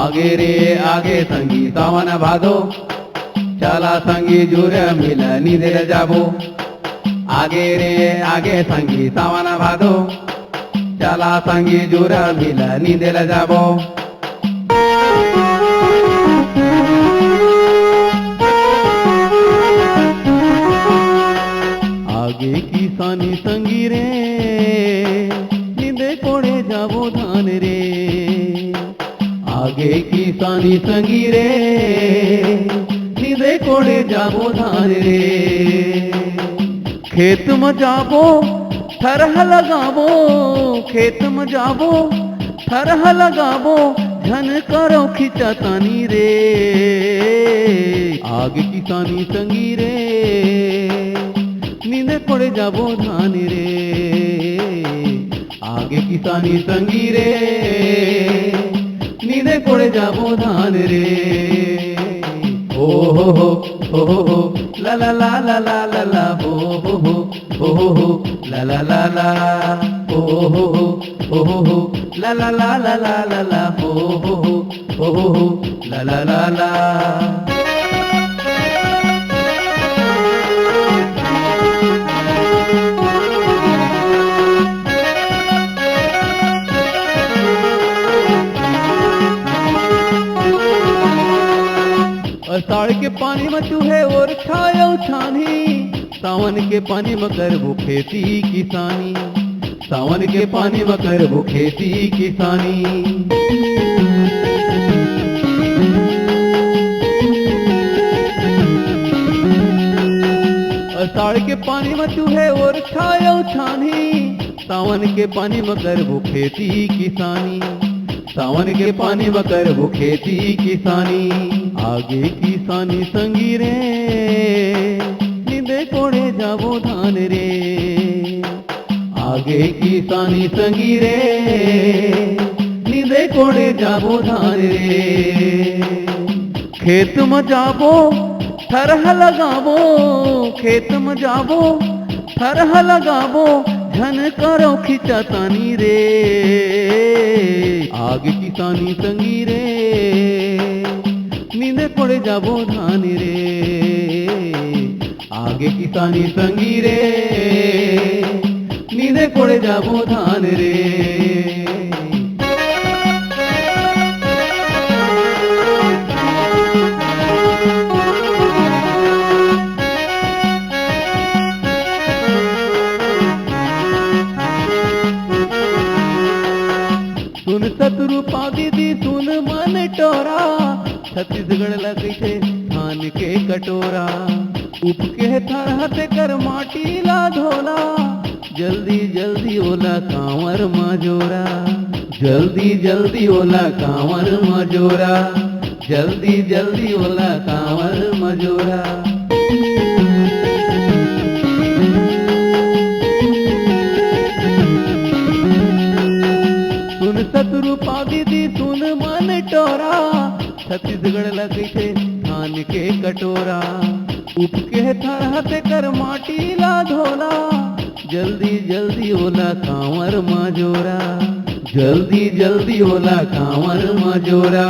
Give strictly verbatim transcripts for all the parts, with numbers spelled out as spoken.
आगे रे आगे संगी सावन भादो, चला संगी जुर मिल नींदे ल जाबो। आगे रे आगे संगी सावन भादो, चला संगी जुर मिल नींदे ल जाबो। आगे किसानी संगी रे, नींदे कोड़े जाबो धान रे। आगे किसानी संगी रे, नींदे कोड़े जाबो धान रे। खेत म जाबो, थरहा लगाबो, खेत म जाबो, थरहा लगाबो, झन करो खिंचातानी रे। आगे किसानी संगी रे, नींदे कोड़े जाबो धान रे। आगे किसानी संगी रे, नींदे कोड़े जाबो धान रे। ओ हो हो, ओ हो हो, ला ला ला, ओ हो हो हो, ला ला ला ला, ओ हो हो, ओ हो हो, ला ला ला, ओ हो हो हो, ला ला ला ला। अषाढ़ के पानी म चूहे ओरछा अउ छानही, सावन के पानी म करबो खेती किसानी। सावन के पानी म करबो खेती किसानी। अषाढ़ के पानी म चूहे ओरछा अउ छानही, सावन के पानी म करबो खेती किसानी। सावन के पानी म करबो खेती किसानी। आगे किसानी संगी रे, नींदे कोड़े जाबो धान रे। आगे किसानी संगी रे, नींदे कोड़े जाबो धान रे। खेत म जाबो, थरहा लगाबो, खेत म जाबो, थरहा लगाबो, झन करो खिंचातानी रे। आगे किसानी संगी रे, नींदे कोड़े जाबो धान रे। आगे किसानी संगी रे, नींदे कोड़े जाबो धान रे। सुन सतरूपा दीदी, सुन मन टोरा, छत्तीसगढ़ ला कहिथे धान के कटोरा। उपके थरहा तेकर माटी ला धोला, जल्दी जल्दी ओला कांवर म जोरा। जल्दी जल्दी ओला कांवर म जोरा, जल्दी जल्दी ओला कांवर म जोरा। सुन सतरूपा दीदी, सुन मन टोरा, छत्तीसगढ़ ला कहिथे धान के कटोरा। उपके थरहा तेकर माटी ला धोला, जल्दी जल्दी ओला कांवर म जोरा। जल्दी जल्दी ओला कांवर म जोरा,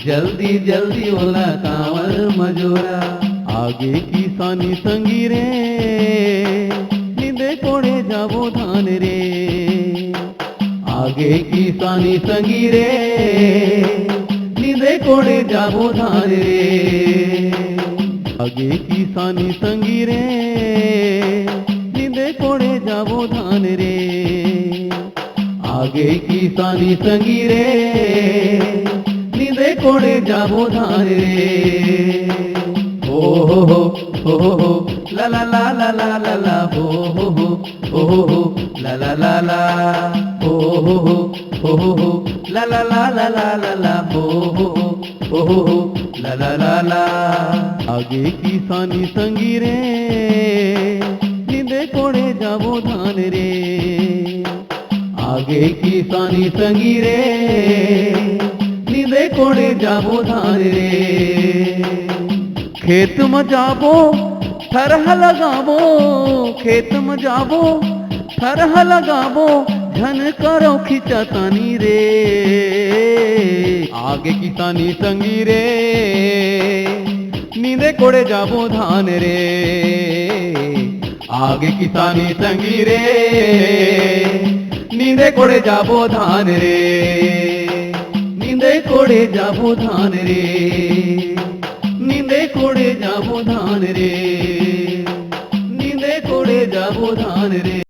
जल्दी जल्दी ओला कांवर म जोरा। आगे किसानी संगी रे, नींदे कोड़े जाबो धान रे। आगे किसानी संगी रे, नींदे कोड़े जाबो धान रे। आगे किसानी संगी रे, नींदे कोड़े जाबो धान रे। आगे किसानी संगी रे, नींदे कोड़े जाबो धान रे। ओ हो हो, ओ हो हो, ला ला ला, ओ हो हो हो, ला ला ला ला, ओ हो हो, ओ हो हो, ला ला ला, ओ हो हो, ओ हो हो, ला ला ला ला। आगे किसानी संगी रे, नींदे कोड़े जाबो धान रे। आगे किसानी संगी रे, नींदे कोड़े जाबो धान रे। खेत म जाबो, थरहा लगाबो, खेत म जाबो, थरहा लगाबो, धन करो खिंचातानी रे, आगे किसानी संगी रे, नींदे कोड़े जाबो धान रे। आगे किसानी संगी रे, नींदे कोड़े जाबो धान रे। नींदे कोड़े जाबो धान रे। नींदे कोड़े जाबो धान रे। नींदे कोड़े जाबो धान रे।